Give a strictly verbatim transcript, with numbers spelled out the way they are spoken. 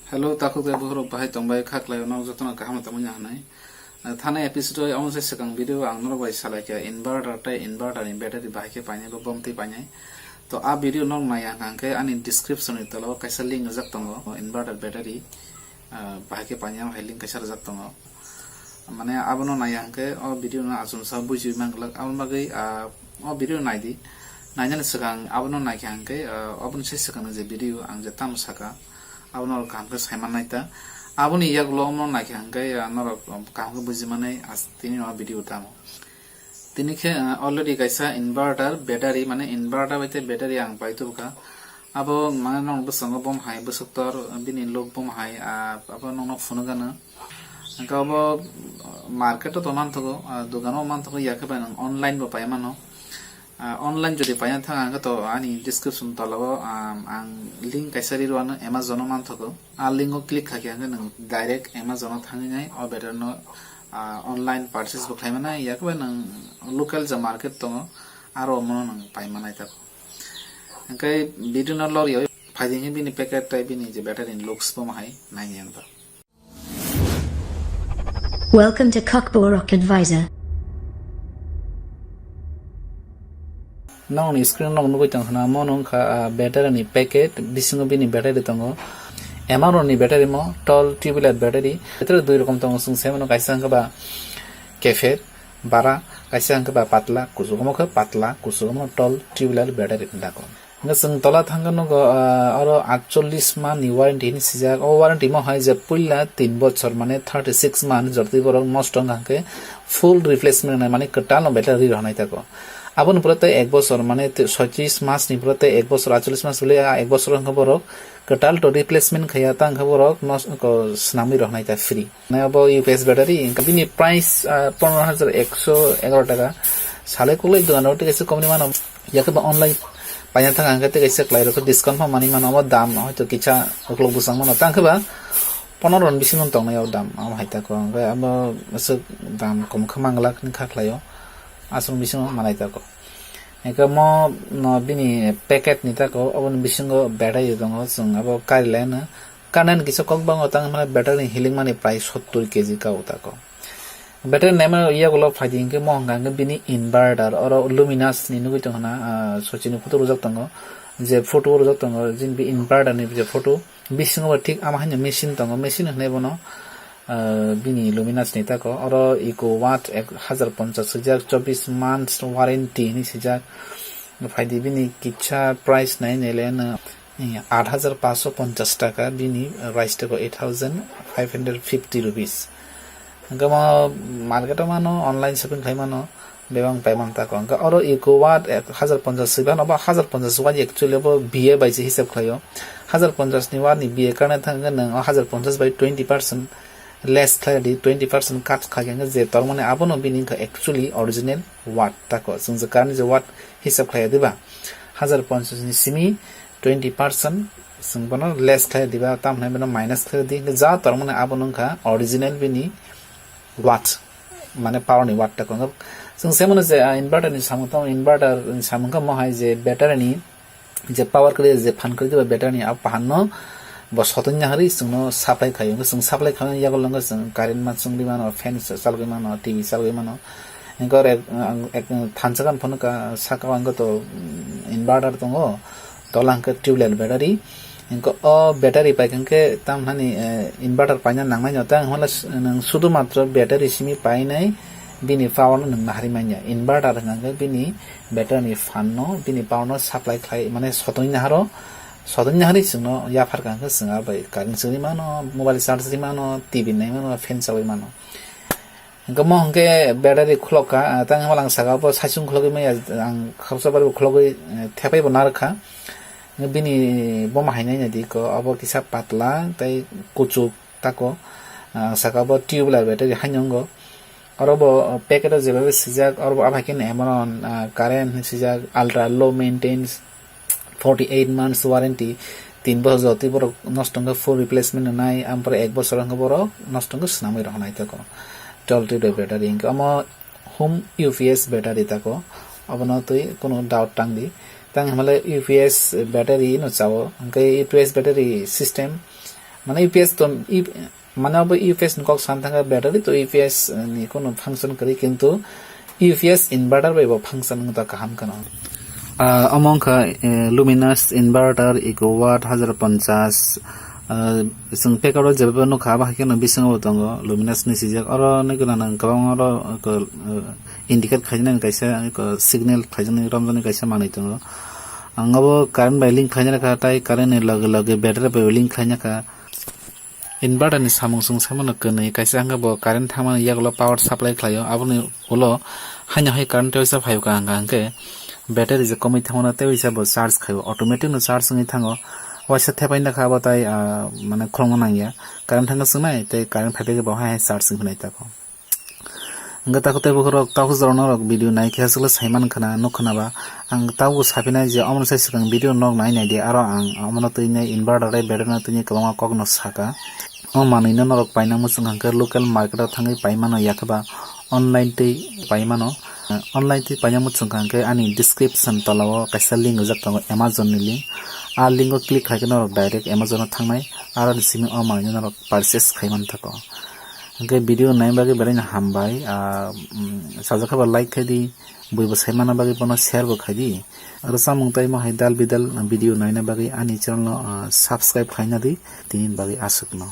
Hello, takhuk bai bukhurok bahai tongbai kha khlaio, nok jotono kaham tongmani hinwi. Ah, thani episode o omo se swkang video ang norok bai salai kha inverter tei inverter ni battery bahai khe painai bo bomtwi painai. To a video nok naiya hwnkhe ani description ni tola o kaisa link rijak tongo inverter battery, ah, bahai khe painai hai link kaisa rijak tongo. Mane abono naiya hwnkhe o video no achomsa bujiwi manglak. Aboni bagwi, ah, o video naidi. Nainani swkang abono naikha hwnkhe, ah, oboni se swkangni je video ang je tamo saka, abono kaham khe saiman naita. Aboni yagulo omo naikha hwnkhe, ah, norok kaham khe bujimanai as-, tini o video tamo. Tini khe, ah, already kaisa inverter battery, mane inverter bai tei battery ang pai tubukha. Abo mane nong bwskango bom hai bwswk tor bini look bom hai, ah, abo nongno phunukgano. Hwnkhe abo market o to manthogo, ah, dogano manthogo, yakhe bai nwng online bo pai mano. Ah, online jodi paina thang hwnkhe to ani description tola o, ah, ang link kaisa ri rwano Amazon o manthogo. A link o click kha khe hwnkhe nwng direct Amazon o thangwi nai o battery no, ah, online purchase bo khlai mano, yakhe bai nwng local je market tongo aro omono nwng pai manai tako. Hwnkhe video no loriyoi phaidi hwnkhe bini packet tei bini je battery ni looks bo hai nai ang to. Welcome to Kokborok Advisor. Nokni screen o nok nugwi tong khna, mo wngkha, ah, battery ni packet, bisingo bini battery tongo. M R O ni battery mo, tall tubular battery. Battery dui rokom tongo, chwng sai mano, kaisa wngkha ba kephek, bara, kaisa wngkha ba patla, kuchuk omo khe patla, kuchuk omo tall tubular battery hwnwi dago. Hwnkhe chwng tola thangkhe nugo, ah, oro atchollish man ni warranty hinwi swijak. O warranty mo hai je puila tin bochor, mane thirty six month, jotoni borok nosto wngkha hwnkhe full replacement wngnai, mane kwtal no battery rwi rwnai tako. Aboni pore tei ek bochor, mane te-, soitrish mas ni pore tei ek bochor, atchollish mas bole a ek bochor wngkha borok kwtal to replacement khaiya, ta wngkha borok nos-, ko swnamwi rwnai ta free. Nai abo U P S battery, wngkha bini price, ah, pondro hajar ekso egaroh taka. Salai kwlwi dogano tei kaisa komni mano. Yakhe ba online paina thang hwnkhe tei kaisa kwlai rok discount pha manwi mano. Abo dam hoito kisa uklok bwsang mano. Tang khe ba pondro ni bisingo tongnai o dam. Abo hai tako. Hwnkhe abo aswk dam kom khe manglak ni kha khlaio. Aswk bisingo manai tako. Hwnkhe mo no bini packet ni tako. Aboni bisingo battery tongo. Chwng abo kari lai no. Current kisa kok bango tang hwnmano battery ni hilik mani prai sottur K G ka o tako. Battery naima yagulo phaidi hwnkhe mo hwnka hwnkhe bini inverter oro luminous ni nugwi tong khna, ah, sochini photo rwjak tongo, je photo rwjak tongo jini bi inverter ni je photo bisingo bo thik ama haino machine tongo, machine hwnwi bono, ah, bini luminous ni tako oro eco watt ek hajar ponchas swijak, chobbish months warranty hinwi swijak. Phaidi bini kisa price nai nai le no. Aat hajar paanch sho ponchas taka bini price tako eight thousand five hundred fifty rupees. Hwnkhe mo market o mano, online shopping khai mano, bebak pai man tako. Hwnkhe oro eco watt ek hajar ponchas swi phano, ba hajar ponchas watt actually bo B A bai se hisab khlaio. Hajar ponchas ni watt ni B A karnai thang hwnkhe nwng o hajar ponchas bai twenty percent less khlai di, twenty percent cut khai hwnkhe je tor mani abono bini wngkha actually original watt tako. Chwng je current ni je watt hisab khlai diba, hajar ponchas ni simi twenty percent chwng bono less khlai diba, tamo hwnai bono minus khlai di, hwnkhe ja tor mani abono wngkha original bini watt, mane power ni watt tako. Chwng sai mano je, ah, inverter ni samung tamo, inverter ni samung khe mo hai je battery ni je power kwrwi je phan kwrwi diba battery ni a phan no bo sotwi nahari chwngno supply khaio, chwng supply khaio yagulo wngkha chwng current ma chwngwi mano, fan chalogwi mano, T V chalogwi mano. Hwnkhe oro ek, ang, ek, thansa gan phano ka, saka o ang to, mm, inverter tongo, tola hwnkhe tubeless battery. Hwnkhe o battery pai hwnkhe tamhani, eh, inverter paina nangnai no, tei ang hwnle s-, nwng sudu matro battery simi painai bini power no nwng nahari manya. Inverter hwnkhe bini battery ni phan no, bini power no supply khlai, mane sotwi naharo, sotwi nahari chwngno yaphar ka hwnkhe chwng abo bai current chwngwi mano, mobile charge rwi mano, T V nai mano, fan chawi mano. Hwnkhe mo hwnkhe battery khulok kha, ah, tang hwnba lang saka bo saichung khulogwi maya, ang khoroksa bai bo khulogwi, eh, thepai bo narwk kha. Bini boma hai nai nai di ko, abo kisa patla tei kuchuk tako, ah, saka bo tubular battery hai nongo. Oro bo, ah, packet o jebabe swijak, oro bo aphai khe ni emo, ah, current hinwi swijak, ultra low maintenance, forty eight months warranty, tin bochor jotwi borok nosto wngkha full replacement rwnai, ampore ek bochor wngkha borok nosto wngkha swnamwi rwkha naithogo. Twelve tube battery hwnkhe omo home U P S battery tako, obono twi kunu doubt tang di. Tang hwnmale U P S battery no chao, hwnkhe U P S battery system Mane U P S to, U-, mane abo U P S ni kok san thangkha, battery to U P S ni kono function kwrwi, kintu U P S inverter bai bo function wngkha kaham kheno. Ah, omo wngkha, eh, Luminous inverter, Eco Watt, hajar ponchas, ah, chwng packet o jeba nukha, abo hai kheno bisingo bo tongo, Luminous ni swijak. Oro nugwi nang kwbangma oro, eh, indicate khainani kaisa, eh, signal khainani romjaknai kaisa manwi tongo. Ang abo current bai link khaina kha, tai current ni loge loge battery bai link khaina kha. Inverter ni samung chwng saimano kwnwi, kaisa hwnkhe bo current thangmani yagulo power supply khlaio, aboni ulo haino hai current teisa phaio ka hwnkha hwnkhe battery je komwi thangmano teisa bo charge khaio, automatic no charge wngwi thango. Waisa thepai nakha abo tai, ah, mane khulokna nangya, current thangkhe chwngnai tei current phaiphai khe bo hai hai charge wngwi phainai tako. Hwnkhe takhuk tei bukhuk rok, takhuk jora norok video nai khe aswkle saiman khna, nuk khna ba. Ang tabuk saphinai je omono sai swkang video nok nai nai di, aro ang omono twi nai inverter tei battery no twi nai kwbangma kok no saka. O manwi no norok paina muchung hwnkhe local market o thangwi pai mano, yakhe ba online twi pai mano. Online twi paina muchung hwnkhe ani description tola o kaisa link rijak tongo, Amazon ni link. A link o click khai khe norok direct Amazon o thangnai, aro ni simi o manwi no norok purchase khai man tako. Hwnkhe video naina bagwi belai no hambai. Ah, mm, sajak khe ba like khai di, buibo sai mana bagwi bono share bo khai di. Aro chamung tei mo hai dal bidal video naina bagwi ani channel no, ah, subscribe khaina di, tini bagwi aswk no.